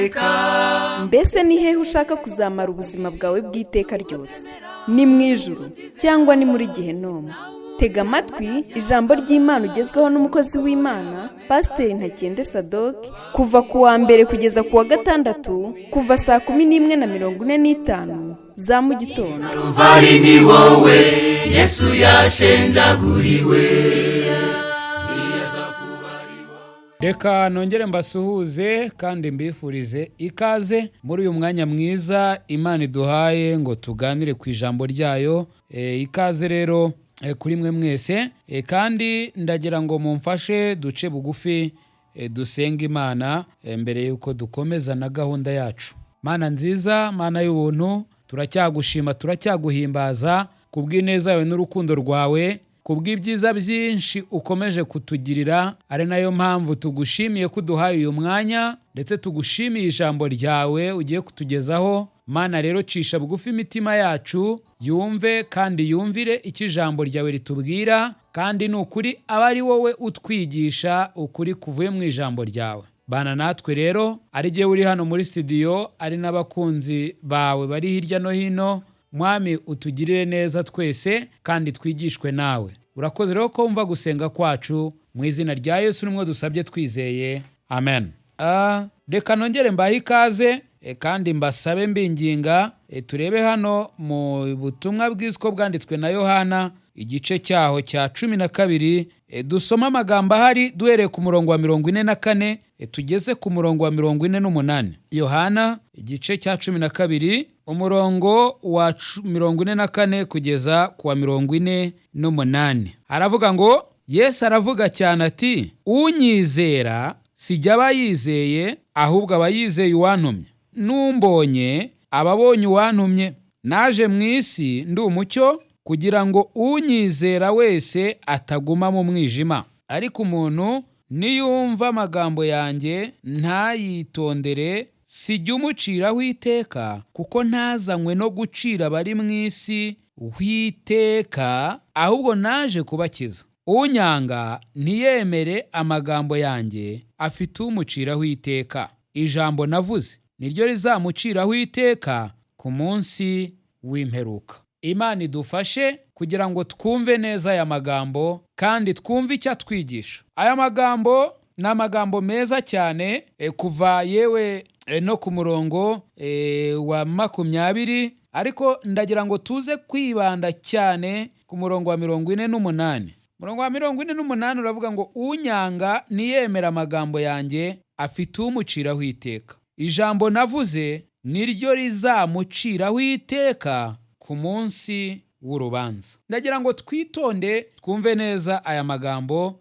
Uwiteka. Mbese ni hehe ushaka kuzamara ubuzima bwawe bw'iteka ryose? Ni mu ijuru cyangwa ni muri gehinomu? Tega amatwi ijambo ry'Imana ugezweho n'umukozi w'Imana, Pasiteri Ntakende Sadoke, kuva ku wa mbere kugeza ku wa gatandatu, kuva saa 11:45 za mu gitondo. Karuvari ni wowe Yesu yashenjaguriwe. Reka nongere mbasuhuze kandi mbifurize ikaze muri uyu mwanya mwiza Imana iduhaye ngo tuganire ku ijambo ryayo. Ikaze rero kuri mwe mwese, kandi ndagira ngo mumfashe duce bugufi, dusenge Imana mbere y'uko dukomeza na gahunda yacu. Mana nziza, Mana y'ubuntu, turacyagushima, turacyaguhimbaza kubw'ineza yawe n'urukundo rwawe, kubw'ibyiza byinshi ukomeje kutugirira, ari nayo mpamvu tugushimiye ko uduhaye uyu mwanya, ndetse tugushimiye ijambo ryawe ugiye kutugezaho. Mana rero, cisha bugufi imitima yacu yumve kandi yumvire icyo ijambo ryawe ritubwira, kandi ni ukuri aba ari wowe utwigisha ukuri kuvuye mu ijambo ryawe. Bana natwe rero, ari jyewe uri hano muri studio, ari n'abakunzi bawe bari hirya no hino. Mwami, utugirire neza twese kandi twigishwe nawe. Urakoze rero ko wumva gusenga kwacu. Mu izina rya Yesu nimwo dusabye twizeye, amen. Reka nongere mbahe ikaze, kandi mbasabe mbinginga, turebe hano mu butumwa bwiza uko bwanditswe na Yohana, igice cyaho cya 12, dusome amagambo ahari duhereye ku murongo wa 44, tugeze ku murongo wa 48. Yohana igice cya 12, umurongo wa 44 kugeza ku wa 48, aravuga ngo: Yesu aravuga cyane ati: "Unyizera sijya aba yizeye, ahubwo aba yizeye uwantumye. N'umbonye aba abonye uwantumye. Naje mu isi ndi umucyo, kugira ngo unyizera wese ataguma mu mwijima. Ariko umuntu niyumva amagambo yanjye ntayitondere, sijya umuciraho iteka, kuko ntazanywe no gucira abari mu isi w'iteka, ahubwo naje kubakiza. Unyanga ntiyemere amagambo yanjye afite umuciraho iteka. Ijambo navuze niryo rizamuciraho iteka ku munsi w'imperuka." Imana idufashe kugira ngo twumve neza aya magambo kandi twumve icyo atwigisha. Aya magambo ni amagambo meza cyane, kuva yewe no ku murongo wa 20, ariko ndagira ngo tuze kwibanda cyane ku murongo wa 48. Umurongo wa 48 uravuga ngo: "Unyanga niyemera amagambo yanjye afite umuciraho iteka. Ijambo navuze niryo rizamuciraho iteka ku munsi w'urubanza." Ndagira ngo twitonde twumve neza aya magambo,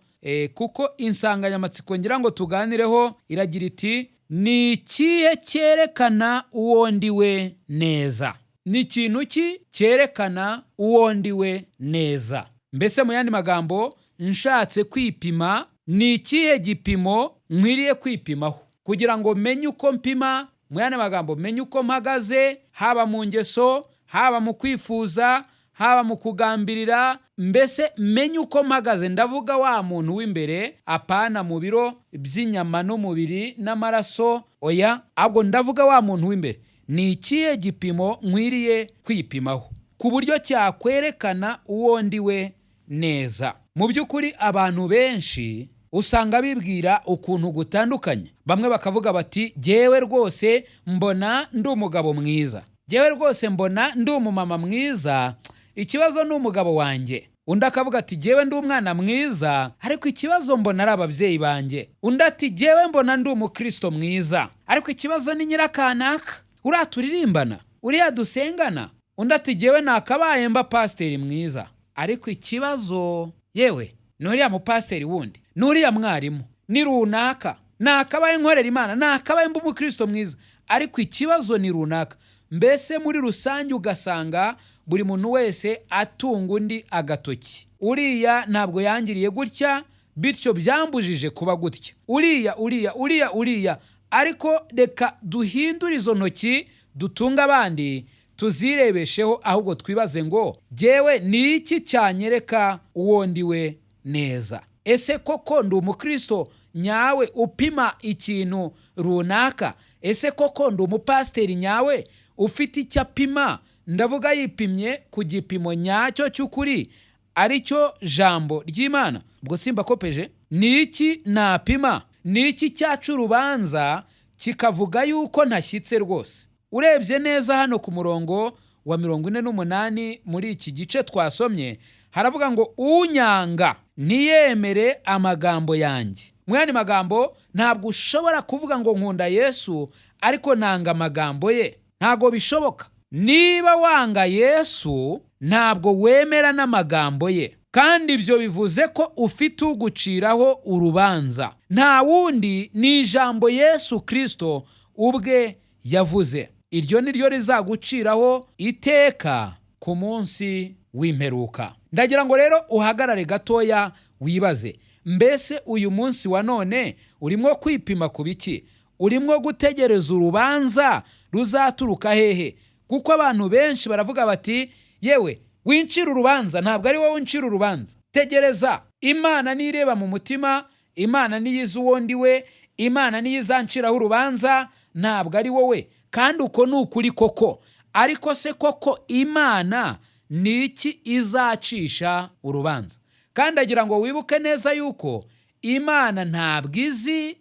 kuko insanganyamatsiko ngira ngo tuganireho iragira iti: "Ni ikihe cyerekana uwo ndiwe neza?" Ni ikintu ki cyerekana uwo ndiwe neza? Mbese mu yandi magambo, nshatse kwipima, ni ikihe gipimo nkwiriye kwipimaho kugira ngo menye uko mpima? Mu yandi magambo, menye uko mpagaze, haba mu ngeso, haba mu kwifuza, haba mu kugambirira, mbese menye uko mpagaze. Ndavuga wa muntu w'imbere, apana mu biro by'inyama n'umubiri n'amaraso, oya, ahubwo ndavuga wa muntu w'imbere. Ni ikihe gipimo nkwiriye kwipimaho ku buryo cyakwerekana uwo ndiwe neza? Mu by'ukuri abantu benshi usanga bibwira ukuntu gutandukanye. Bamwe bakavuga bati: "Jyewe rwose mbona ndi umugabo mwiza, jyewe rwose mbona ndi umumama mwiza, ikibazo ni umugabo wanjye." Undi akavuga ati: "Jyewe ndi umwana mwiza, ariko ikibazo mbona ari ababyeyi banjye." Undi ati: "Jyewe mbona ndi umukristo mwiza, ariko ikibazo ni nyirakanaka uriya turirimbana, uriya dusengana." Undi ati: "Jyewe nakabaye mba pasiteri mwiza, ariko ikibazo yewe ni uriya mupasiteri wundi, ni uriya mwarimu, ni runaka. Nakabaye nkorera Imana, nakabaye mba umukristo mwiza, ariko ikibazo ni runaka." Mbese muri rusange ugasanga buri muntu wese atunga undi agatoki: "Uriya ntabwo yangiriye gutya, bityo byambujije kuba gutya, uriya, uriya, uriya, uriya." Ariko reka duhindure izo ntoki dutunga abandi tuzirebesheho, ahubwo twibaze ngo: "Jyewe ni iki cyanyereka uwo ndiwe neza? Ese koko ndi umukristo nyawe upima ikintu runaka? Ese koko ndi umupasiteri nyawe ufite icyo apima? Ndavuga yipimye ku gipimo nyacyo cy'ukuri, aricyo jambo ry'Imana. Ubwo simbakopeje. Ni iki napima? Ni iki cyaca urubanza kikavuga yuko ntashyitse rwose? Urebye neza hano ku murongo wa 48 muri iki gice twasomye, haravuga ngo unyanga ntiyemere amagambo yanjye. Mu yandi magambo, ntabwo ushobora kuvuga ngo nkunda Yesu ariko nanga amagambo ye, ntabwo bishoboka. Niba wanga Yesu, ntabwo wemera n'amagambo ye, kandi ibyo bivuze ko ufite uguciraho urubanza. Nta wundi, ni ijambo Yesu Kirisito ubwe yavuze. Iryo ni ryo rizaguciraho iteka ku munsi w'imperuka. Ndagira ngo rero uhagarare gatoya wibaze, mbese uyu munsi wa none urimo kwipima ku biki? Urimo gutegereza urubanza ruzaturuka hehe? Kuko abantu benshi baravuga bati yewe wincira urubanza, ntabwo ari wowe uncira urubanza. Tegereza, Imana nireba mu mutima, Imana niyizi uwo ndi we, Imana niyo izanciraho urubanza, ntabwo ari wowe. Kandi uko ni ukuri koko. Ariko se koko Imana ni iki izacisha urubanza? Kandi agira ngo wibuke neza yuko Imana ntabwo izi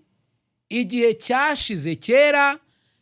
igihe cyashize kera,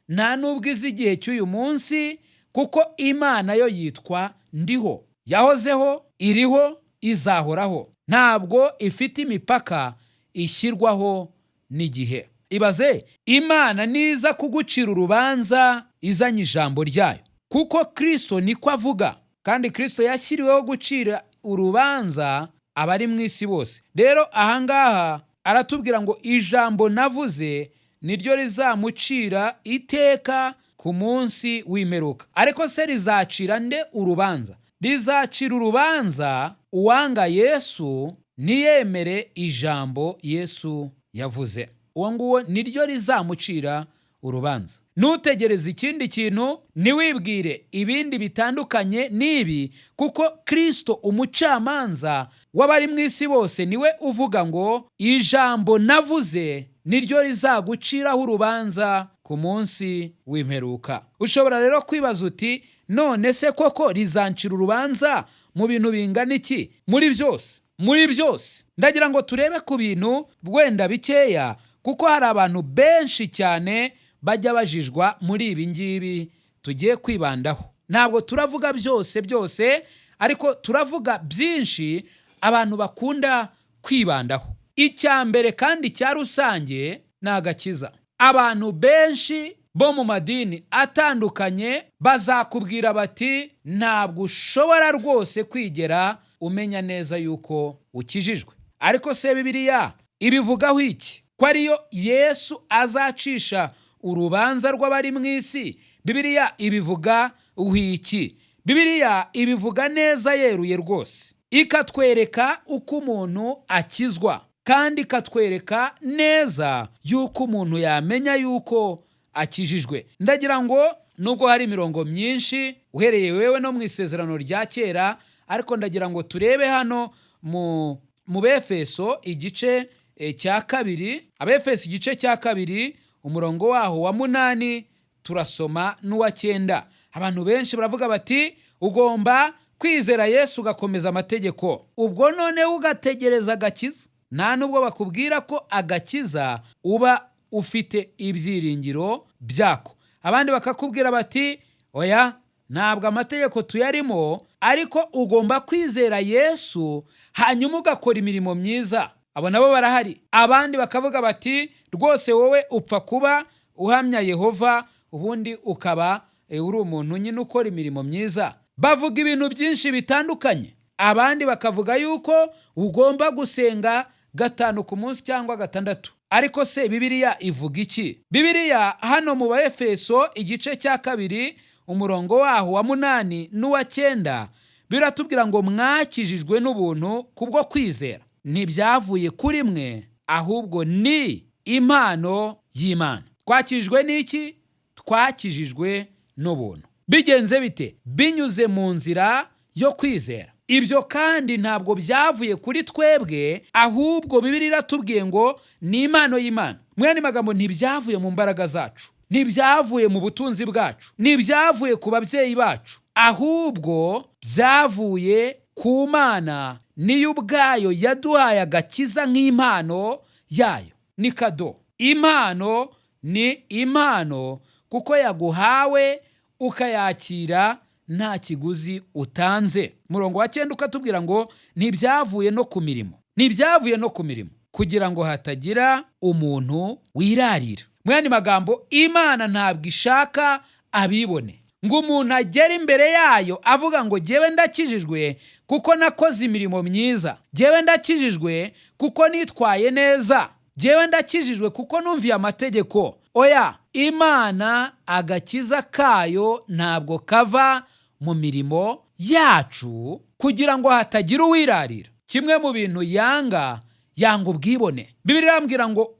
nta n'ubwo izi igihe cy'uyu munsi, kuko Imana yo yitwa ndiho, yahozeho, iriho, izahoraho. Ntabwo ifite imipaka ishyirwaho n'igihe. Ibaze Imana niza kugucira urubanza izanye ijambo ryayo, kuko Kirisito niko avuga, kandi Kirisito yashyiriweho gucira urubanza abari mu isi bose. Rero ahangaha aratubwira ngo ijambo navuze niryo rizamucira iteka ku munsi w'imperuka. Ariko se rizacira nde urubanza? Rizacira urubanza uwanga Yesu ntiyemere ijambo Yesu yavuze. Uwo nguwo niryo rizamucira urubanza. Ntutegereze ikindi kintu, ntiwibwire ibindi bitandukanye n'ibi, kuko Kirisito umucamanza w'abari mu isi bose niwe uvuga ngo ijambo navuze niryo rizaguciraho urubanza ku munsi w'imperuka. Ushobora rero kwibaza uti none se koko rizancira urubanza mu bintu bingana iki? Muri byose, muri byose. Ndagira ngo turebe ku bintu wenda bikeya, kuko hari abantu benshi cyane bajya bajijwa muri ibi ngibi tugiye kwibandaho. Ntabwo turavuga byose byose, ariko turavuga byinshi abantu bakunda kwibandaho. Icya mbere kandi cya rusange ni agakiza. Abantu benshi bo mu madini atandukanye bazakubwira bati ntabwo ushobora rwose kwigera umenya neza yuko ukijijwe. Ariko se Bibiliya ibivugaho iki? Ko ariyo Yesu azacisha urubanza rw'abari mu isi? Bibiliya ibivuga iki? Bibiliya ibivuga neza yeruye rwose, ikatwereka uko umuntu akizwa, kandi ikatwereka neza yuko umuntu yamenya yuko akijijwe. Ndagira ngo nubwo hari imirongo myinshi uhereye wewe no mu isezerano rya kera, ariko ndagira ngo turebe hano mu Befeso igice cya 2, Abefeso igice cya 2 umurongo waho wa 8 turasoma n'uwa 9. Abantu benshi baravuga bati ugomba kwizera Yesu ugakomeza amategeko, ubwo noneho ugategereza agakiza. Nta nubwo bakubwira ko agakiza uba ufite ibyiringiro byako. Abandi bakakubwira bati oya, ntabwo amategeko tuyarimo, ariko ugomba kwizera Yesu hanyuma ugakora imirimo myiza. Abo nabo barahari. Abandi bakavuga bati rwose wowe upfa kuba uhamya Yehova, ubundi ukaba uri umuntu nyine ukora imirimo myiza. Bavuga ibintu byinshi bitandukanye. Abandi bakavuga yuko ugomba gusenga 5 ku munsi cyangwa 6. Ariko se Bibiliya ivuga iki? Bibiliya hano mu Baefeso igice cya 2 umurongo waho wa 8 n'uwa 9 biratubwira ngo mwakijijwe n'ubuntu kubwo kwizera, ntibyavuye kuri mwe, ahubwo ni impano y'Imana. Twakijijwe n'iki? Twakijijwe n'ubuntu. Bigenze bite? Binyuze mu nzira yo kwizera. Ibyo kandi ntabwo byavuye kuri twebwe, ahubwo Bibiliya iratubwiye ngo ni impano y'Imana. Mu yandi magambo, ntibyavuye mu mbaraga zacu, ntibyavuye mu butunzi bwacu, ntibyavuye ku babyeyi bacu, ahubwo byavuye ku Mana, niyo ubwayo yaduhaye agakiza nk'impano yayo. Ni cadeau. Impano ni impano kuko yaguhawe ukayakira nta kiguzi utanze. Murongo wa 9 ukatubwira ngo ntibyavuye no ku mirimo, ntibyavuye no ku mirimo, kugira ngo hatagira umuntu wirarira. Mu yandi magambo, Imana ntabwo ishaka abibone, ngo umuntu agere imbere yayo avuga ngo: "Jyewe ndakijijwe kuko nakoze imirimo myiza, jyewe ndakijijwe kuko nitwaye neza, jyewe ndakijijwe kuko numviye amategeko." Oya, Imana agakiza kayo ntabwo kava mu mirimo yacu, kugira ngo hatagira uwirarira. Kimwe mu bintu yanga, yanga ubwibone. Bibiliya irambwira ngo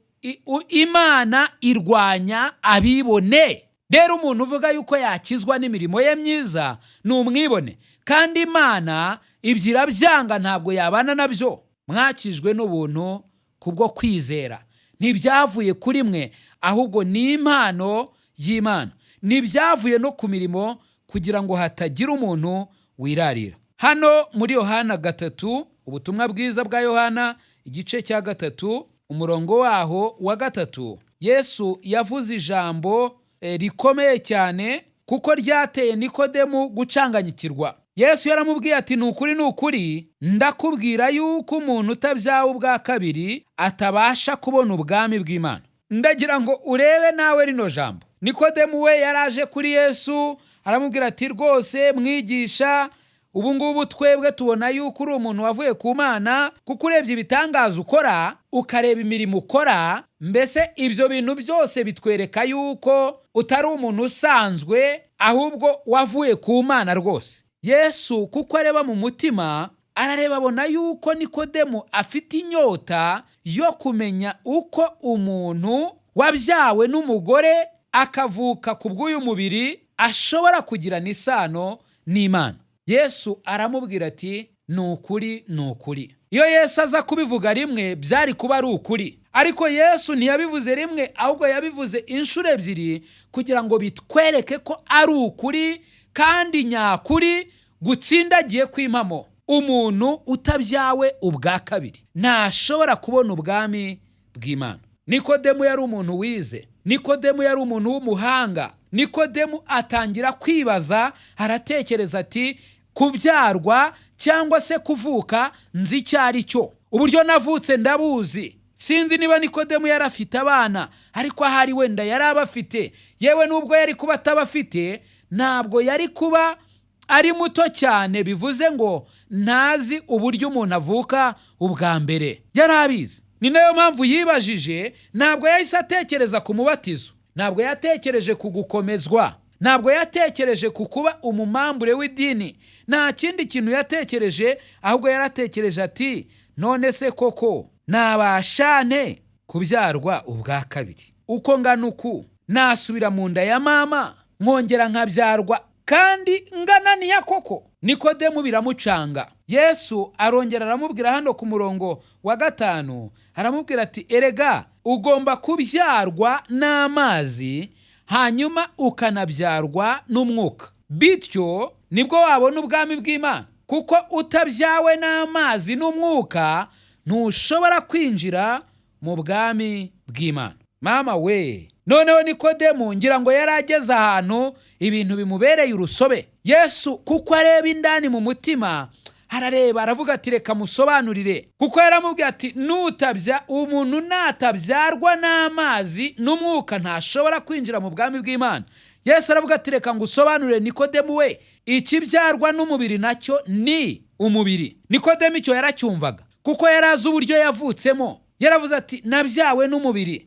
Imana irwanya abibone. Rero umuntu uvuga yuko yakizwa n'imirimo ye myiza ni umwibone, kandi Imana ibyo irabyanga, ntabwo yabana nabyo. Mwakijwe n'ubuntu kubwo kwizera, ntibyavuye kuri mwe, ahubwo ni impano y'Imana. Ntibyavuye no ku mirimo, kugira ngo hatagira umuntu wirarira. Hano muri Yohana 3, Ubutumwa bwiza bwa Yohana igice cya 3, umurongo waho wa 3, Yesu yavuze ijambo rikomeye cyane kuko ryateye Nikodemu gucanganyikirwa. Yesu yaramubwiye ati: "Ni ukuri, ni ukuri, ndakubwira yuko umuntu utabyawe ubwa kabiri atabasha kubona ubwami bw'Imana." Ndagira ngo urebe nawe rino jambo. Nikodemu we yaraje kuri Yesu, aramubwira ati: "Rwose mwigisha, ubu ngubu twebwe tubona yuko uri umuntu wavuye ku Mana, kuko urebye ibitangaza ukora, ukareba imirimo ukora, mbese ibyo bintu byose bitwereka yuko utari umuntu usanzwe, ahubwo wavuye ku Mana rwose." Yesu kuko areba mu mutima, arareba abona yuko Nikodemu afite inyota yo kumenya uko umuntu wabyawe n'umugore akavuka ku bw'uyu mubiri ashobora kugirana isano n'Imana. Yesu aramubwira ati: "Ni ukuri, ni ukuri." Iyo Yesu aza kubivuga rimwe byari kuba ari ukuri, ariko Yesu ntiyabivuze rimwe, ahubwo yabivuze inshuro ebyiri kugira ngo bitwereke ko ari ukuri kandi nyakuri gutsindagiye kw'impamo. Umuntu utabyawe ubwa kabiri ntashobora kubona ubwami bw'Imana. Nikodemu yari umuntu wize, Nikodemu yari umuntu w'umuhanga. Nikodemu atangira kwibaza, aratekereza ati: "Kubyarwa cyangwa se kuvuka nzi icyo ari cyo, uburyo navutse ndabuzi." Sinzi niba Nikodemu yari afite abana, ariko ahari wenda yari abafite. Yewe, nubwo yari kuba atabafite, ntabwo yari kuba ari muto cyane bivuze ngo ntazi uburyo umuntu avuka ubwa mbere. Yari abizi, ni nayo mpamvu yibajije. Ntabwo yahise atekereza ku mubatizo, ntabwo yatekereje ku gukomezwa, ntabwo yatekereje ku kuba umumembre w'idini. Nta kindi kintu yatekereje, ahubwo yaratekereje ati: "None se koko nabashane kubyarwa ubwa kabiri? Uko ngana uku, nasubira mu nda ya mama nkongera nkabyarwa kandi ngananiya koko?" Nikodemu biramucanga. Yesu arongera aramubwira hano ku murongo wa 5, aramubwira ati: "Erega ugomba kubyarwa n'amazi, hanyuma ukanabyarwa n'umwuka, bityo nibwo wabona ubwami bw'Imana, kuko utabyawe n'amazi n'umwuka ntushobora kwinjira mu bwami bw'Imana." Mama we, noneho Nikodemu ngira ngo yari ageze ahantu ibintu bimubereye urusobe. Yesu kuko areba indani mu mutima, arareba aravuga ati: "Reka musobanurire." Kuko yaramubwiye ati: "Nutabya umuntu natabyarwa n'amazi n'umwuka ntashobora kwinjira mu bwami bw'Imana." Yesu aravuga ati: "Reka ngusobanurire, Nikodemu we, ikibyarwa n'umubiri nacyo ni umubiri." Nikodemu icyo yaracyumvaga kuko yari azi uburyo yavutsemo. Yaravuze ati: "Nabyawe n'umubiri."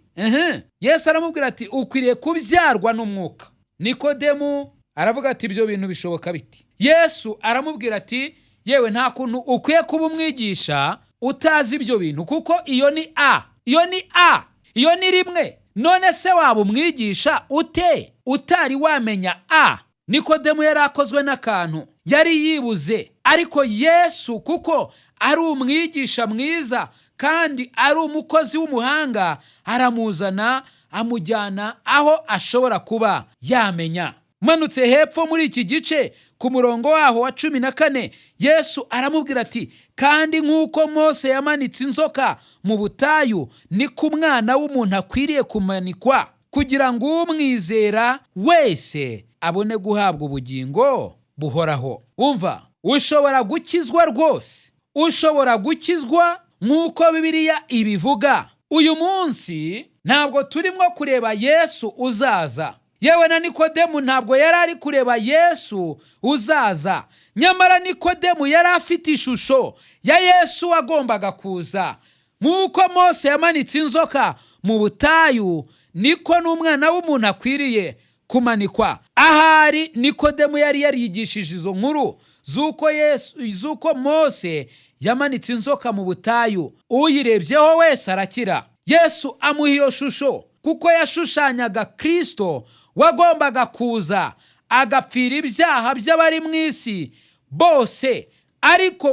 Yesu aramubwira ati: "Ukwiriye kubyarwa n'umwuka." Nikodemu aravuga ati: "Ibyo bintu bishoboka biti?" Yesu aramubwira ati: "Yewe, nta kuntu ukwiye kuba umwigisha utazi ibyo bintu, kuko iyo ni a, iyo ni a, iyo ni rimwe. None se waba umwigisha ute utari wamenya a?" Nikodemu yari akozwe n'akantu. Yari yibuze, ariko Yesu, kuko ari umwigisha mwiza kandi ari umukozi w'umuhanga, aramuzana amujyana aho ashobora kuba yamenya. Manutse hepfo muri iki gice ku murongo waho wa 14, Yesu aramubwira ati: "Kandi nk'uko Mose yamanitse inzoka mu butayu, niko Umwana w'umuntu akwiriye kumanikwa, kugira ngo umwizera wese abone guhabwa ubugingo buhoraho." Umva, ushobora gukizwa rwose, ushobora gukizwa nk'uko Bibiliya ibivuga. Uyu munsi ntabwo turimo kureba Yesu uzaza. Yewe, na Nikodemu ntabwo yari ari kureba Yesu uzaza. Nyamara Nikodemu yari afite ishusho ya Yesu wagombaga kuza. Nk'uko Mose yamanitse inzoka mu butayu, niko n'Umwana w'umuntu akwiriye kumanikwa. Ahari Nikodemu yari yarigishije izo nkuru z'uko Yesu, z'uko Mose yamanitse inzoka mu butayu, uyirebyeho wese arakira. Yesu amuha iyo shusho kuko yashushanyaga Kirisito wagombaga kuza agapfira ibyaha by'abari mu isi bose, ariko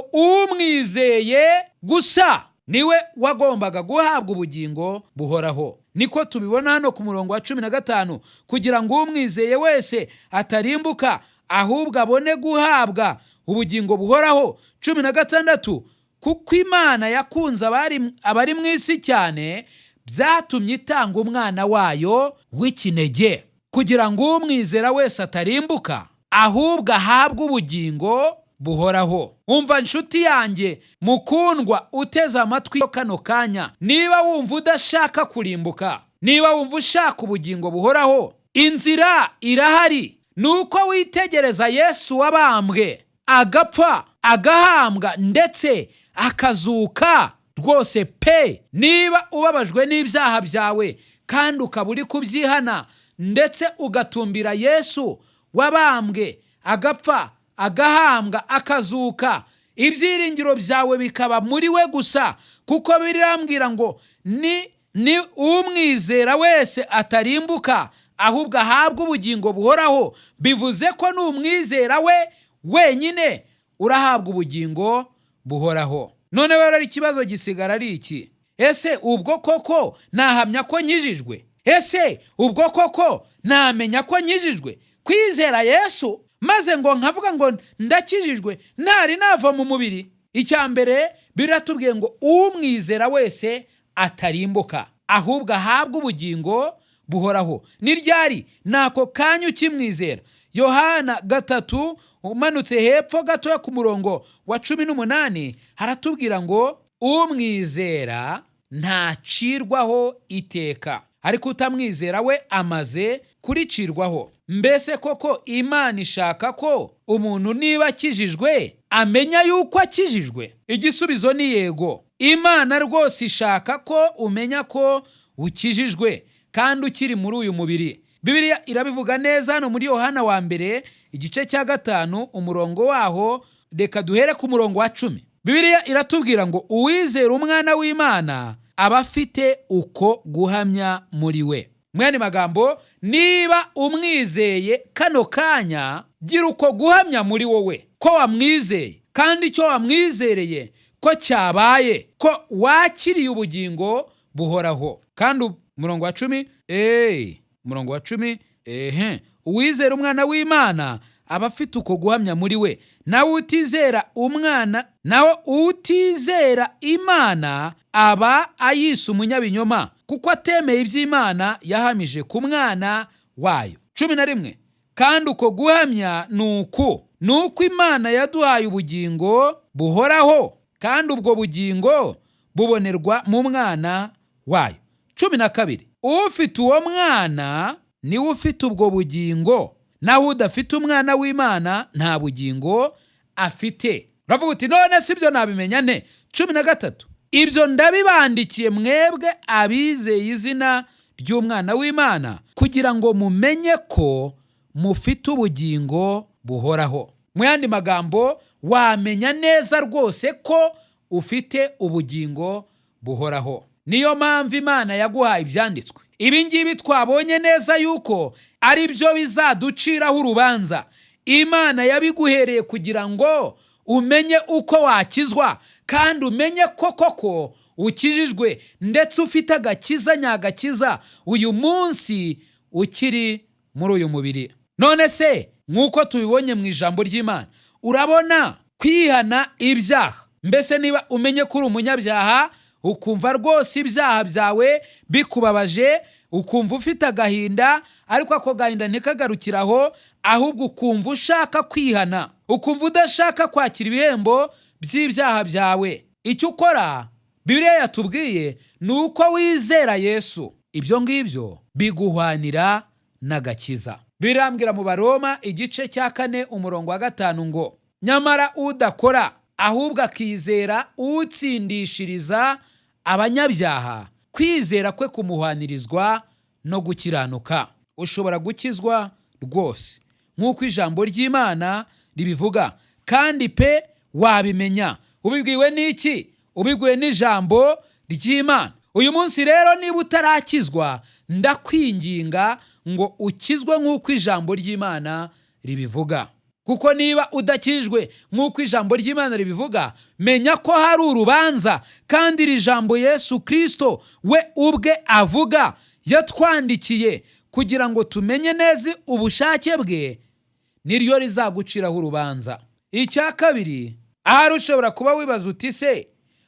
umwizeye gusa niwe wagombaga guhabwa ubugingo buhoraho. Niko tubibona hano ku murongo wa 15: kugira ngo umwizeye wese atarimbuka, ahubwo abone guhabwa ubugingo buhoraho. 16: kuko Imana yakunze abari mu isi cyane, byatumye itanga Umwana wayo w'ikinege, kugira ngo umwizera wese atarimbuka, ahubwo ahabwe ubugingo buhoraho. Umva nshuti yanjye mukundwa uteze amatwi kano kanya, niba wumva udashaka kurimbuka, niba wumva ushaka ubugingo buhoraho, inzira irahari. Ni uko witegereza Yesu wabambwe, agapfa, agahambwa, ndetse akazuka rwose pe. Niba ubabajwe n'ibyaha byawe kandi ukaba uri kubyihana, ndetse ugatumbira Yesu wabambwe, agapfa, agahambwa, akazuka, ibyiringiro byawe bikaba muri we gusa, kuko birambwira ngo ni umwizera wese atarimbuka, ahubwo ahabwa ubugingo buhoraho. Bivuze ko n'umwizera we wenyine urahabwa ubugingo buhoraho. Noneho rero ikibazo gisigara ari iki: ese ubwo koko nahamya ko nkijijwe? Ese ubwo koko namenya ko nkijijwe? Kwizera Yesu maze ngo nkavuga ngo ndakijijwe ntari nava mu mubiri? Icya mbere, biratubwiye ngo umwizera wese atarimbuka, ahubwo ahabwe ubugingo buhoraho. Ni ryari? Ni ako kanya ukimwizera. Yohana 3, umanutse hepfo gatoya ku murongo wa 18, haratubwira ngo: "Umwizera ntacirwaho iteka, ariko utamwizera we amaze kuricirwaho." Mbese koko Imana ishaka ko umuntu niba akijijwe amenya yuko akijijwe? Igisubizo ni yego. Imana rwose ishaka ko umenya ko ukijijwe kandi ukiri muri uyu mubiri. Bibiliya irabivuga neza hano muri Yohana wa mbere, igice cya 5, umurongo waho, reka duhere ku murongo wa 10. Bibiliya iratubwira ngo: "Uwizera Umwana w'Imana aba afite uko guhamya muri we." Mwene magambo, niba umwizeye kano kanya, gira uko guhamya muri wowe ko wamwizeye, kandi icyo wamwizereye ko cyabaye, ko wakiriye ubugingo buhoraho. Kandi umurongo wa 10, umurongo wa 10, ehe: "Uwizera Umwana w'Imana aba afite uko guhamya muri we, nawe utizera Umwana, nawe utizera Imana aba ayise umunyabinyoma, kuko atemeye iby'Imana yahamije ku Mwana wayo." 11: "Kandi uko guhamya ni uku, ni uko Imana yaduhaye ubugingo buhoraho, kandi ubwo bugingo bubonerwa mu Mwana wayo." 12: "Ufite uwo Mwana niwe ufite ubwo bugingo, naho udafite Umwana w'Imana nta bugingo afite." Uravuga uti: "None si ibyo nabimenya nte?" 13: "Ibyo ndabibandikiye mwebwe abizeye izina ry'Umwana w'Imana, kugira ngo mumenye ko mufite ubugingo buhoraho." Mu yandi magambo, wamenya neza rwose ko ufite ubugingo buhoraho. Niyo mpamvu Imana yaguhaye ibyanditswe. Ibi ngibi twabonye neza yuko ari byo bizaduciraho urubanza. Imana yabiguhereye kugira ngo umenye uko wakizwa, kandi umenye ko koko ukijijwe, ndetse ufite agakiza nyagakiza uyu munsi ukiri muri uyu mubiri. None se nk'uko tubibonye mu ijambo ry'Imana, urabona kwihana ibyaha, mbese niba umenye ko uri umunyabyaha, ukumva rwose ibyaha byawe bikubabaje, ukumva ufite agahinda, ariko ako gahinda ntikagarukire aho, ahubwo ukumva ushaka kwihana, ukumva udashaka kwakira ibihembo by'ibyaha byawe, icyo ukora, Bibiliya yatubwiye, ni uko wizera Yesu. Ibyo ngibyo biguhwanira n'agakiza. Birambwira mu Baroma igice cya 4 umurongo wa 5 ngo: "Nyamara udakora, ahubwo akizera utsindishiriza abanyabyaha, kwizera kwe kumuhwanirizwa no gukiranuka." Ushobora gukizwa rwose nk'uko ijambo ry'Imana ribivuga, kandi pe wabimenya ubibwiwe n'iki? Ubibwiwe n'ijambo ry'Imana. Uyu munsi rero, niba utarakizwa, ndakwinginga ngo ukizwe nk'uko ijambo ry'Imana ribivuga, kuko niba udakijwe nk'uko ijambo ry'Imana ribivuga, menya ko hari urubanza. Kandi iri jambo Yesu Kirisito we ubwe avuga, yatwandikiye kugira ngo tumenye neza ubushake bwe, niryo rizaguciraho urubanza. Icya kabiri, ahari ushobora kuba wibaza uti: "Se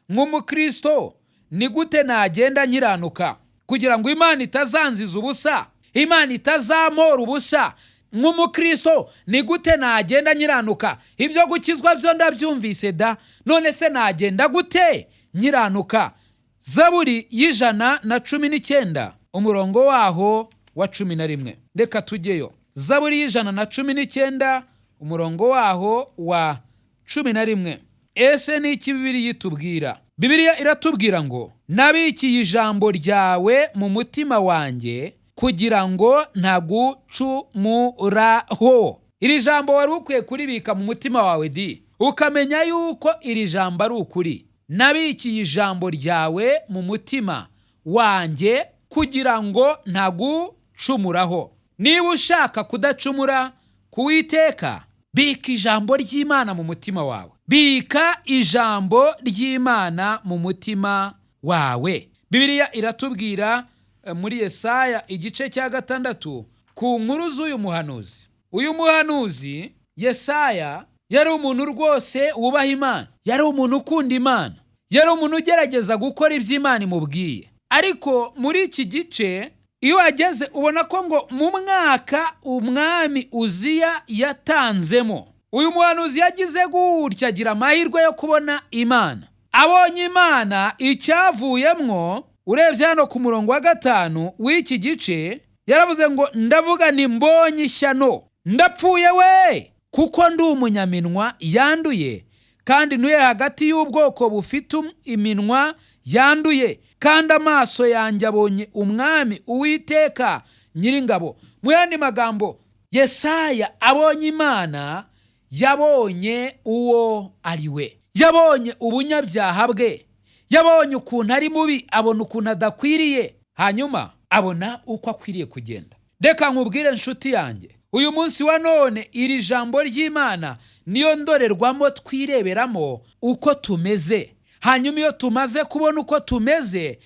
nk'umukristo ni gute nagenda nkiranuka kugira ngo Imana itazanziza ubusa, Imana itazamora ubusa? Nk'umukristo ni gute nagenda nkiranuka? Ibyo gukizwa byo ndabyumvise da, none se nagenda gute nkiranuka?" Zaburi y'119 umurongo waho wa 11, reka tujyeyo. Zaburi y'119 umurongo waho wa 11. Ese ni iki Bibiliya itubwira? Bibiliya iratubwira ngo: "Nabikiye ijambo ryawe mu mutima wanjye kugira ngo ntagucumuraho." Iri jambo wari ukwiye kuribika mu mutima wawe di, ukamenya yuko iri jambo ari ukuri. Nabikiye ijambo ryawe mu mutima wanjye kugira ngo ntagucumuraho. Niba ushaka kudacumura ku Witeka, bika ijambo ry'Imana mu mutima wawe, bika ijambo ry'Imana mu mutima wawe. Bibiliya iratubwira muri Yesaya igice cya 6 ku nkuru z'uyu muhanuzi. Uyu muhanuzi Yesaya yari umuntu rwose wubaha Imana, yari umuntu ukunda Imana, yari umuntu ugerageza gukora ibyo Imana imubwiye. Ariko muri iki gice iyo wageze, ubona ko ngo mu mwaka umwami Uziya yatanzemo, uyu muhanuzi yagize gutya agira amahirwe yo kubona Imana. Abonye Imana, icyavuyemwo, urebye hano ku murongo wa 5 w'iki gice, yaravuze ngo: "Ndavuga nti: mbonye ishyano, ndapfuye we, kuko ndi umunyaminwa yanduye, kandi ntuye hagati y'ubwoko bufite iminwa yanduye, kandi amaso yanjye abonye Umwami Uwiteka Nyiringabo." Mu yandi magambo, Yesaya abonye Imana, yabonye uwo ari we, yabonye ubunyabyaha bwe, yabonye ukuntu ari mubi, abona ukuntu adakwiriye, hanyuma abona uko akwiriye kugenda. Reka nkubwire nshuti yanjye, uyu munsi wa none iri jambo ry'Imana niyo ndorerwamo twireberamo uko tumeze. Hanyuma iyo tumaze kubona uko tumeze,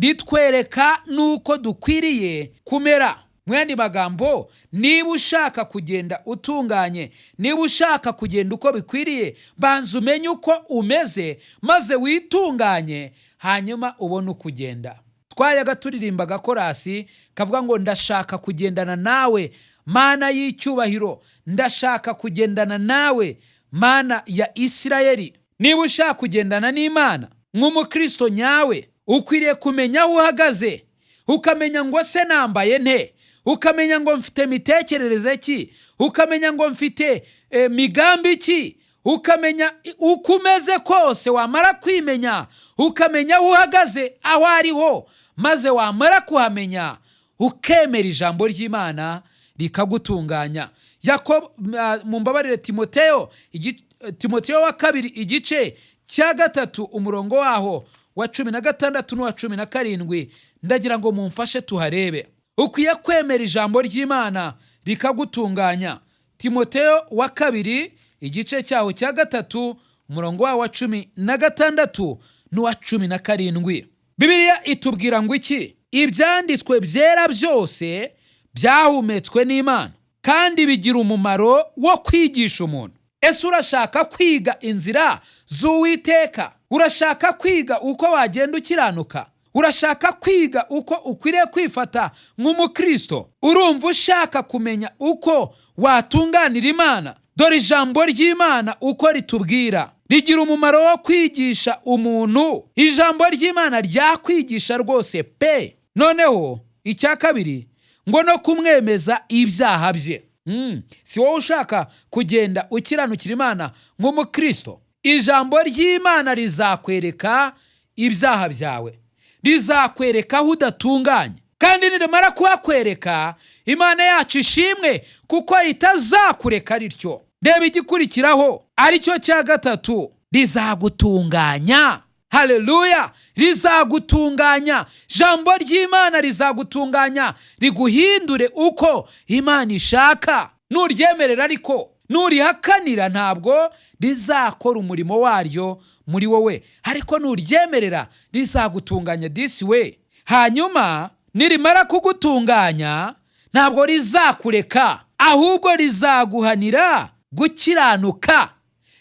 ritwereka n'uko dukwiriye kumera. Mu yandi magambo, niba ushaka kugenda utunganye, niba ushaka kugenda uko bikwiriye, banza umenye uko umeze, maze witunganye, hanyuma ubone uko ugenda. Twayaga turirimba agakorasi kavuga ngo: "Ndashaka kugendana nawe, Mana y'icyubahiro, ndashaka kugendana nawe, Mana ya Isirayeli." Niba ushaka kugendana n'Imana nk'umukristo nyawe, ukwiriye kumenya aho uhagaze, ukamenya ngo: se nambaye nte? Ukamenya ngo: mfite mitekerereze ki? Ukamenya ngo: mfite migambi ki? Ukamenya uko umeze kose. Wamara kwimenya, ukamenya aho uhagaze aho ariho, maze wamara kuhamenya, ukemera ijambo ry'Imana rikagutunganya. Yakobo, mumbabarire, Timoteyo, Timoteyo wa kabiri igice cya 3 umurongo waho wa 16 n'uwa 17, ndagira ngo mumfashe tuharebe. Ukwiye kwemera ijambo ry'Imana rikagutunganya. Timoteo wa kabiri, igice cyaho cya 3, umurongo wawo wa 16 n'uwa 17. Bibiliya itubwira ngo iki? Ibyanditswe byera byose byahumetswe n'Imana kandi bigira umumaro wo kwigisha umuntu. Ese urashaka kwiga inzira z'Uwiteka? Urashaka kwiga uko wagenda ukiranuka? Urashaka kwiga uko ukwiriye kwifata nk'umukristo? Urumva ushaka kumenya uko watunganira Imana? Dore ijambo ry'Imana uko ritubwira: rigira umumaro wo kwigisha umuntu. Ijambo ry'Imana ryakwigisha rwose pe. Noneho icya kabiri ngo no kumwemeza ibyaha bye. Si wowe ushaka kugenda ukiranukira Imana nk'umukristo? Ijambo ry'Imana rizakwereka ibyaha byawe, rizakwereka aho udatunganye, kandi nirimara kuhakwereka, Imana yacu ishimwe kuko ritazakureka rityo. Reba igikurikiraho, aricyo cya gatatu: rizagutunganya. Haleluya! Rizagutunganya. Jambo ry'Imana rizagutunganya, riguhindure uko Imana ishaka nuryemerera. Ariko nurihakanira, ntabwo rizakora umurimo waryo muri wowe, ariko nuryemerera rizagutunganya disi we. Hanyuma nirimara kugutunganya, ntabwo rizakureka, ahubwo rizaguhanira gukiranuka.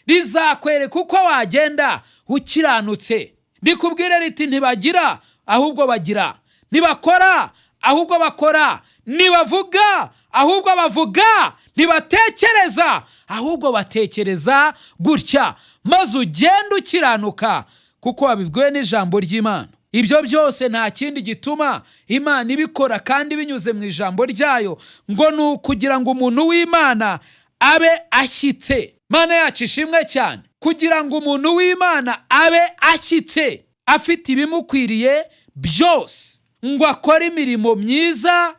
Rizakwereka uko wagenda ukiranutse, rikubwire riti: "Ntibagira, ahubwo bagira; ntibakora, ahubwo bakora; ntibavuga, ahubwo bavuga; ntibatekereza, ahubwo batekereza gutya." Maze ugende ukiranuka kuko wabibwiwe n'ijambo ry'Imana. Ibyo byose nta kindi gituma Imana ibikora kandi binyuze mu ijambo ryayo, ngo ni ukugira ngo umuntu w'Imana abe ashyitse. Mana yacu ishimwe cyane. Kugira ngo umuntu w'Imana abe ashyitse, afite ibimukwiriye byose, ngo akore imirimo myiza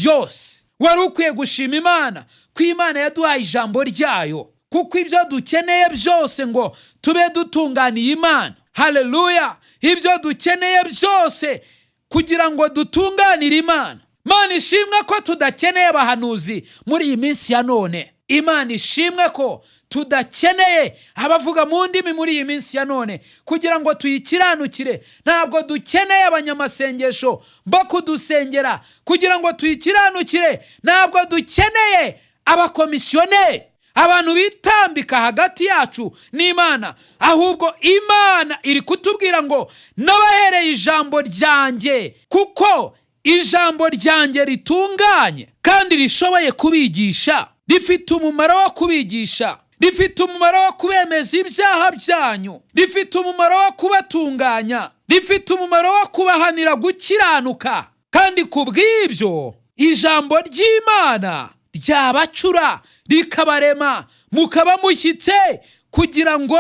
yose. Wari ukwiye gushima Imana ko Imana yaduhaye ijambo ryayo, kuko ibyo dukeneye byose ngo tube dutunganiye Imana, haleluya, ibyo dukeneye byose kugira ngo dutunganire Imana. Imana ishimwe ko tudakeneye abahanuzi muri iyi minsi ya none. Imana ishimwe ko tudakeneye abavuga mu ndimi muri iyi minsi ya none kugira ngo tuyikiranukire. Ntabwo dukeneye abanyamasengesho bo kudusengera kugira ngo tuyikiranukire. Ntabwo dukeneye abakomisiyoneri, abantu bitambika hagati yacu n'Imana. Ahubwo Imana iri kutubwira ngo: "Nabahereye ijambo ryanjye, kuko ijambo ryanjye ritunganye kandi rishoboye kubigisha, rifite umumaro wo kubigisha, rifite umumaro wo kubemeza ibyaha byanyu, rifite umumaro wo kubatunganya, rifite umumaro wo kubahanira gukiranuka." Kandi ku bw'ibyo ijambo ry'Imana ryabacura, rikabarema, mukaba mushyitse kugira ngo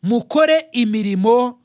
mukore imirimo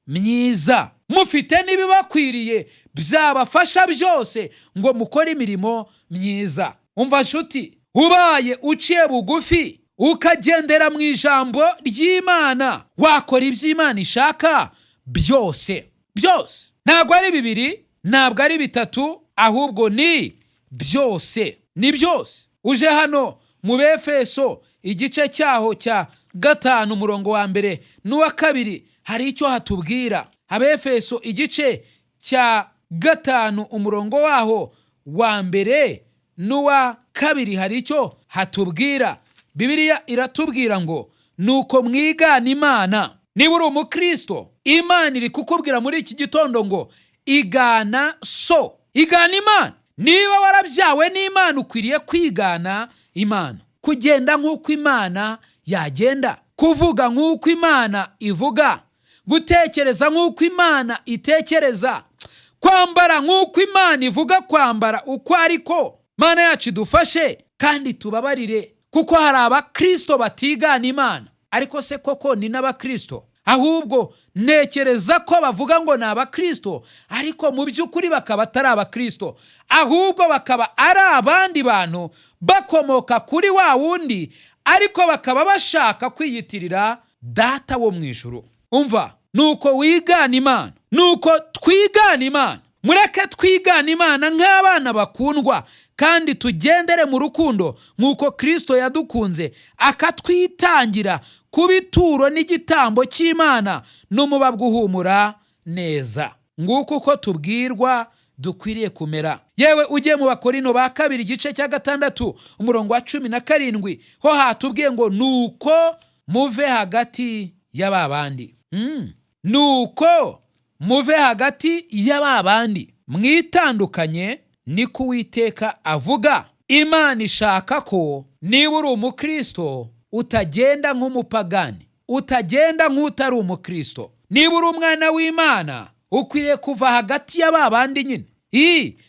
myiza, mufite n'ibibakwiriye byabafasha byose ngo mukore imirimo myiza. Umva nshuti, ubaye uciye bugufi ukagendera mu ijambo ry'Imana, wakora ibyo Imana ishaka byose byose. Ntabwo ari bibiri, ntabwo ari bitatu, ahubwo ni byose, ni byose. Uje hano mu Befeso, igice cyaho cya 5, umurongo wa 1 n'uwa 2, hari icyo hatubwira. Abefeso igice cya 5, umurongo waho wa 1 n'uwa 2, hari icyo hatubwira. Bibiliya iratubwira ngo: "Nuko mwigana Imana." Niba uri umukristo, Imana iri kukubwira muri iki gitondo ngo: "Igana so, igana Imana." Niba warabyawe n'Imana, ukwiriye kwigana Imana, kugenda nk'uko Imana yagenda, kuvuga nk'uko Imana ivuga, gutekereza nk'uko Imana itekereza, kwambara nk'uko Imana ivuga kwambara uko ariko. Mana yacu idufashe kandi tubabarire, kuko hari abakristo batigana Imana. Ariko se koko ni n'abakristo? Ahubwo ntekereza ko bavuga ngo ni abakristo, ariko mu by'ukuri bakaba atari abakristo, ahubwo bakaba ari abandi bantu bakomoka kuri wa wundi, ariko bakaba bashaka kwiyitirira Data wo mu ijuru. Umva, nuko wigana Imana, nuko twigana Imana. Mureke twigane Imana nk'abana bakundwa, kandi tugendere mu rukundo nk'uko Kirisito yadukunze akatwitangira kuba ituro n'igitambo cy'Imana n'umubabwa uhumura neza. Nguko uko tubwirwa dukwiriye kumera. Yewe, ugiye mu Bakorino ba kabiri, igice cya 6, umurongo wa 17, ho hatubwiye ngo: "Nuko muve hagati ya ba bandi." Nuko muve hagati ya ba bandi, mwitandukanye, niko Uwiteka avuga. Imana ishaka ko niba uri umukristo utagenda nk'umupagani, utagenda nk'utari umukristo. Niba uri umwana w'Imana, ukwiriye kuva hagati ya ba bandi nyine.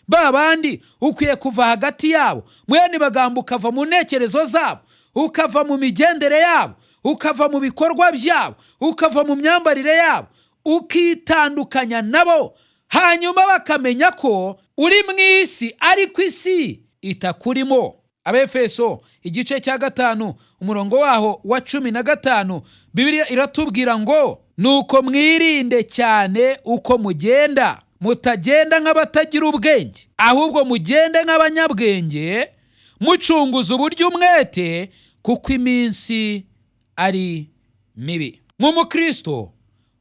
Ba bandi ukwiye kuva hagati yabo, mwene magambo ukava mu ntekerezo zabo, ukava mu migendere yabo, ukava mu bikorwa byabo, ukava mu myambarire yabo, ukitandukanya nabo, hanyuma bakamenya ko uri mu isi ariko isi itakurimo. Abefeso igice cya 5, umurongo waho wa 15, Bibiliya iratubwira ngo: "Nuko mwirinde cyane uko mugenda, mutagenda nk'abatagira ubwenge, ahubwo mugende nk'abanyabwenge, mucunguza uburyo umwete, kuko iminsi ari mibi." Nk'umukristo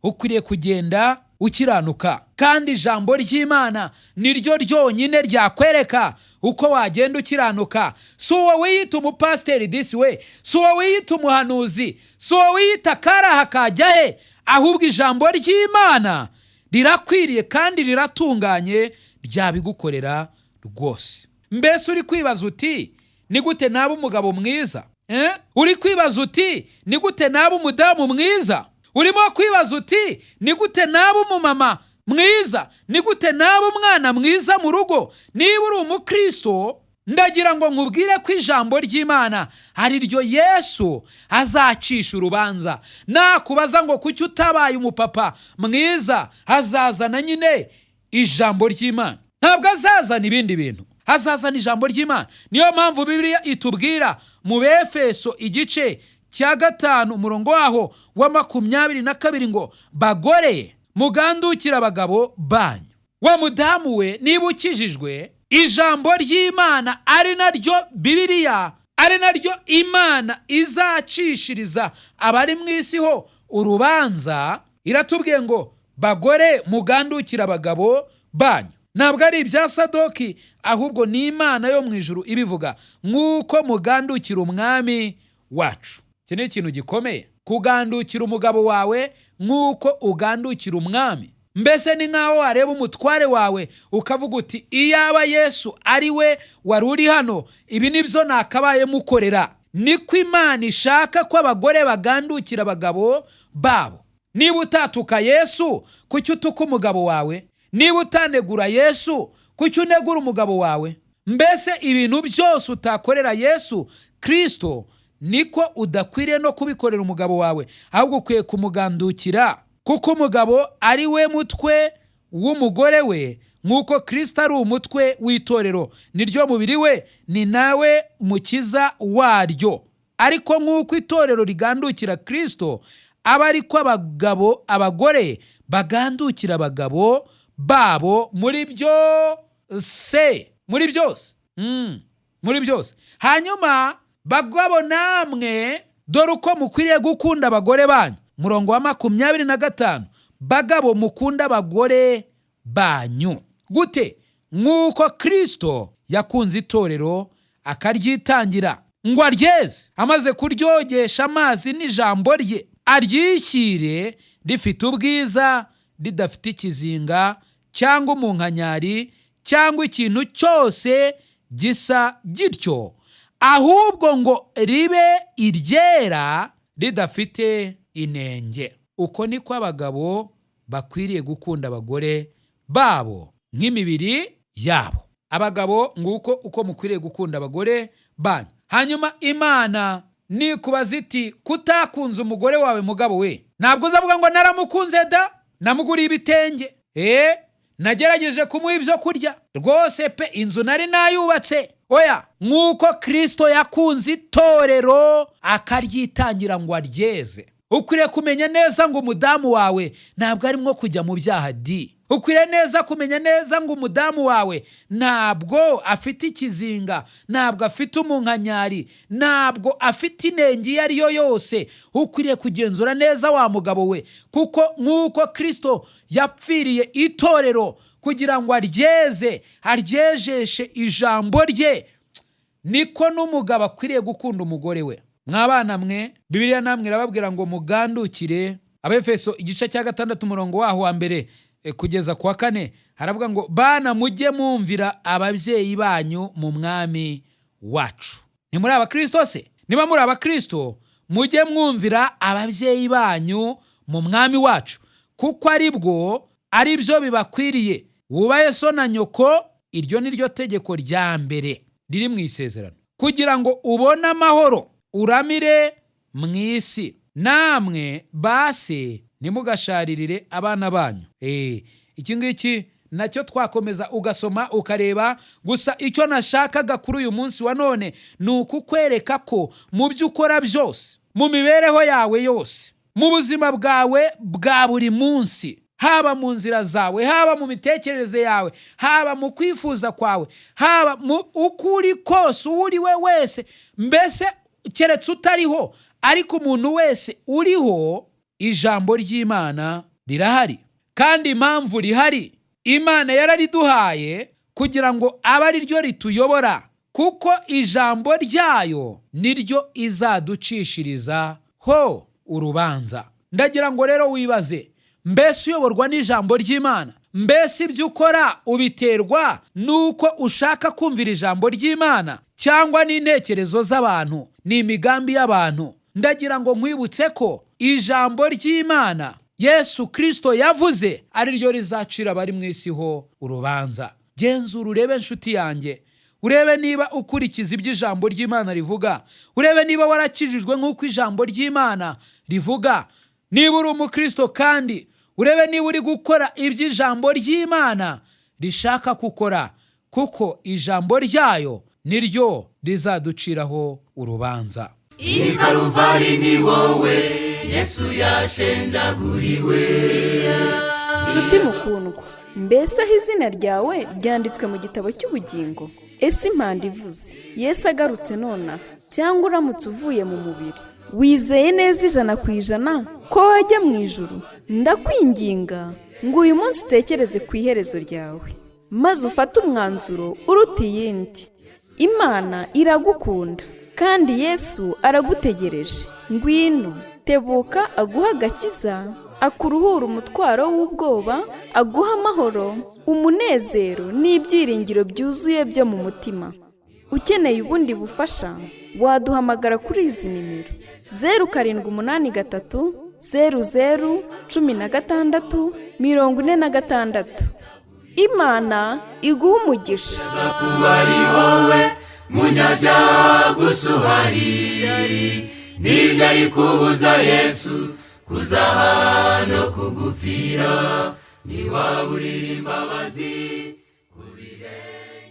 ukwiriye kugenda ukiranuka, kandi ijambo ry'Imana ni ryo ryonyine ryakwereka uko wagenda ukiranuka. Si uwo wiyita umupasiteri disi we, si uwo wiyita umuhanuzi, si uwo wiyita karaha kajya he, ahubwo ijambo ry'Imana rirakwiriye kandi riratunganye, ryabigukorera rwose. Mbese uri kwibaza uti: "Ni gute naba umugabo mwiza?" Uri kwibaza uti: "Ni gute naba umudamu mwiza?" Urimo kwibaza uti: "Ni gute naba umumama mwiza? Ni gute naba umwana mwiza mu rugo?" Niba uri umukristo, ndagira ngo nkubwire ko ijambo ry'Imana ari ryo Yesu azacisha urubanza. Nakubaza ngo kuki utabaye umupapa mwiza, azazana nyine ijambo ry'Imana. Ntabwo azazana ibindi bintu, azazana ijambo ry'Imana. Niyo mpamvu Bibiliya itubwira mu Befeso igice cya 5, umurongo waho wa 22 ngo: "Bagore, mugandukire abagabo banyu." Wa mudamu we, niba ukijijwe, ijambo ry'Imana ari naryo Bibiliya, ari naryo Imana izacishiriza abari mu isi ho urubanza, iratubwiye ngo: "Bagore, mugandukire abagabo banyu." Ntabwo ari ibya Sadoki, ahubwo ni Imana yo mu ijuru ibivuga: "Nk'uko mugandukira Umwami wacu." Iki ni ikintu gikomeye, kugandukira umugabo wawe nk'uko ugandukira Umwami. Mbese ni nk'aho wareba umutware wawe ukavuga uti: "Iyaba Yesu ari we wari uri hano, ibi nibyo nakabaye mukorera." Niko Imana ishaka ko abagore bagandukira abagabo babo. Niba utatuka Yesu, kuki utuka umugabo wawe? Niba utanegura Yesu, kuki unegura umugabo wawe? Mbese ibintu byose utakorera Yesu Kirisito, niko udakwiriye no kubikorera umugabo wawe, ahubwo ukwiye kumugandukira, kuko umugabo ari we mutwe w'umugore we, nk'uko Kirisito ari umutwe w'itorero, niryo mubiri we, ni nawe mukiza waryo. Ariko nk'uko itorero rigandukira Kirisito, aba ariko abagabo, abagore bagandukira abagabo babo muri byose, muri byose. Muri byose. Hanyuma bagabo namwe, dore uko mukwiriye gukunda abagore banyu. Murongo wa 25: "Bagabo, mukunda abagore banyu." Gute? "Nk'uko Kirisito yakunze itorero akaryitangira ngo aryeze, amaze kuryogesha amazi n'ijambo rye, aryishyire rifite ubwiza, ridafite ikizinga cyangwa umunkanyari cyangwa ikintu cyose gisa gityo, ahubwo ngo ribe iryera ridafite inenge." Uko niko abagabo bakwiriye gukunda abagore babo nk'imibiri yabo. Abagabo, nguko uko mukwiriye gukunda abagore banyu. Hanyuma Imana nikubaza iti: "Kutakunze umugore wawe, mugabo we?" Ntabwo uzavuga ngo: "Naramukunze da, namuguriye ibitenge, nagerageje kumuha ibyo kurya rwose pe, inzu nari nayubatse." Oya, nk'uko Kirisito yakunze itorero akaryitangira ngo aryeze. Ukwiriye kumenya neza ngo umudamu wawe ntabwo arimo kujya mu byaha di. Ukwiriye neza kumenya neza ngo umudamu wawe ntabwo afite ikizinga, ntabwo afite umunkanyari, ntabwo afite inenge iyo ari yo yose. Ukwiriye kugenzura neza wa mugabo we, kuko nk'uko Kirisito yapfiriye itorero kugira ngo aryeze, aryejeshe ijambo rye, niko n'umugabo akwiriye gukunda umugore we. Mwabana mwe, Bibiliya namwe irababwira ngo mugandukire. Abefeso igice cya 6 umurongo waho wa 1 kugeza ku wa 4 haravuga ngo bana mujye mwumvira ababyeyi banyu mu mwami wacu. Ni muri abakristo se? Niba muri abakristo, mujye mwumvira ababyeyi banyu mu mwami wacu, kuko aribwo ari byo bibakwiriye. Wubahe so na nyoko, iryo ni ryo tegeko rya mbere riri mu isezerano, kugira ngo ubone amahoro uramire mu isi. Namwe base ntimugasharirire abana banyu. Iki ngiki nacyo twakomeza ugasoma ukareba. Gusa icyo nashakaga kuri uyu munsi wa none ni ukukwereka ko mu byo ukora byose, mu mibereho yawe yose, mu buzima bwawe bwa buri munsi, haba mu nzira zawe, haba mu mitekerereze yawe, haba mu kwifuza kwawe, haba mu uko uri kose, uwo uri we wese, mbese keretse utariho, ariko umuntu wese uriho, ijambo ry'Imana rirahari. Kandi impamvu rihari, Imana yarariduhaye kugira ngo abe ari ryo rituyobora, kuko ijambo ryayo niryo izaducishiriza ho urubanza. Ndagira ngo rero wibaze, mbese uyoborwa n'ijambo ry'Imana? Mbese ibyo ukora ubiterwa n'uko ushaka kumvira ijambo ry'Imana, cyangwa n'intekerezo z'abantu, ni imigambi y'abantu? Ndagira ngo nkwibutse ko ijambo ry'Imana Yesu Kirisito yavuze ari ryo rizacira abari mu isi ho urubanza. Genzura urebe nshuti yanjye, urebe niba ukurikiza ibyo ijambo ry'Imana rivuga, urebe niba warakijijwe nk'uko ijambo ry'Imana rivuga, niba uri umukristo, kandi urebe niba uri gukora ibyo ijambo ry'Imana rishaka gukora, kuko ijambo ryayo niryo rizaduciraho urubanza. I Karuvari ni wowe Yesu yashenjaguriwe. Nshuti mukundwa, mbese aho izina ryawe ryanditswe mu gitabo cy'ubugingo? Ese impanda ivuze Yesu agarutse nonaha, cyangwa uramutse uvuye mu mubiri, wizeye neza 100% ko wajya mu ijuru? Ndakwinginga ngo uyu munsi utekereze ku iherezo ryawe, maze ufate umwanzuro uruta iyindi. Imana iragukunda kandi Yesu aragutegereje. Ngwino, tebuka aguha agakiza, akuruhura umutwaro w'ubwoba, aguha amahoro, umunezero n'ibyiringiro byuzuye byo mu mutima. Ukeneye ubundi bufasha, waduhamagara kuri izi nimero: 0783 00 16 46. Imana iguha umugisha. Kuba ari wowe munyabyaha gusa uhari, nibyo ari kubuza Yesu kuzaha no kugupfira, ntiwaburira imbabazi ku birenge.